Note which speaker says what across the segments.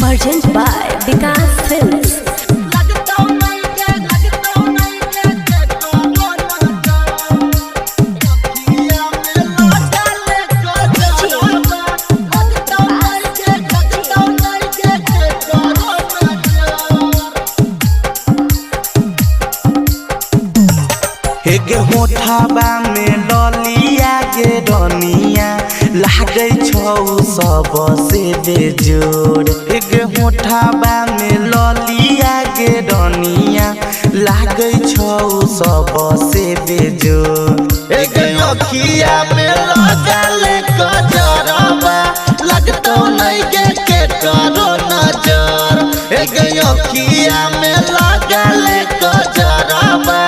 Speaker 1: Present by Vikas Films.
Speaker 2: हेगे होठबा में ललिया गे रनिया लागै छौ सबसे बेजोड़। हेगे होठबा में ललिया गे रनिया लागै छौ सबसे बेजोड़। हेगे अखिया में लगल कजरबा लगतौ नै गे के करो नजर। हेगे अखिया में लगल कजरबा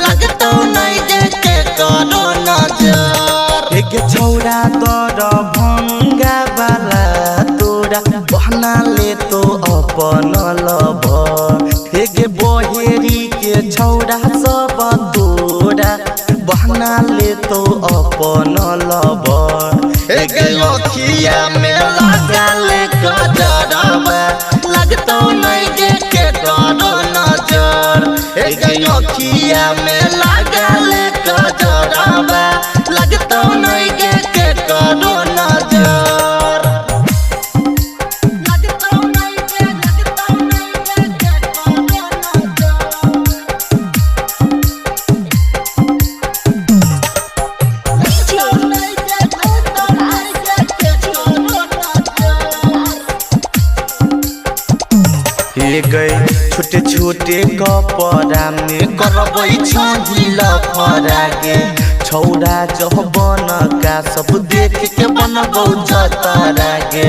Speaker 2: लगतौ नै गे के करो नजर। एक छौरा तोर भंगा वाला तोरा बहना ले तो अपन लब। एक बहेरी के छौरा सब तोरा बहना ले तो अपन लब। एक अखिया में लगल कजरबा लगतौ नै गे के करो नजर। एक अखिया में लगल कजरबा लगतौ नै गे के करो नजर। हे गई छोटे छोटे कपड़ा में करबै छही लफड़ा गे। छौरा जबन का सब देख के बनबौ जतरा गे।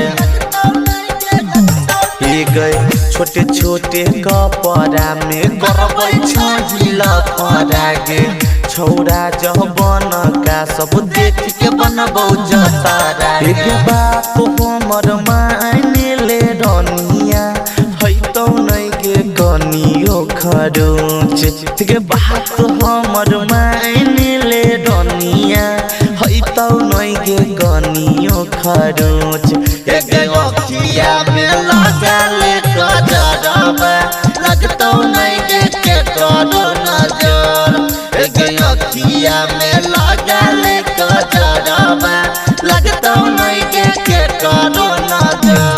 Speaker 2: हे गई छोटे छोटे कपड़ा में करबै छही लफड़ा गे। छौरा जबन का सब देख के बनबौ जतरा गे। एक बात हमर माने ले रनिया हैतौ नै गे कनियो खरोच। गे बात हमर माने ले रनिया हैतौ नै गे कनियो खरोच। गे अखिया में लगल कजरबा लगतौ नै गे के करो नजर। गे अखिया में लगल कजरबा लगतौ नै गे के करो नजर।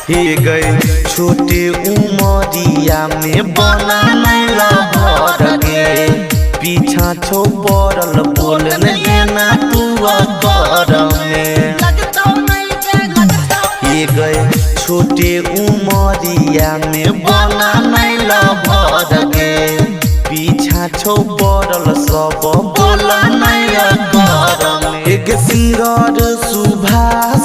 Speaker 2: हे गई छोटे उमरिया में बना भर गे। पीछा छौ पड़ल बोल ना तू कर में। हे गई छोटे उमरिया में बना भर गे। पीछा छौ पड़ल सब बोल कर में। एक सिंगर सुभाष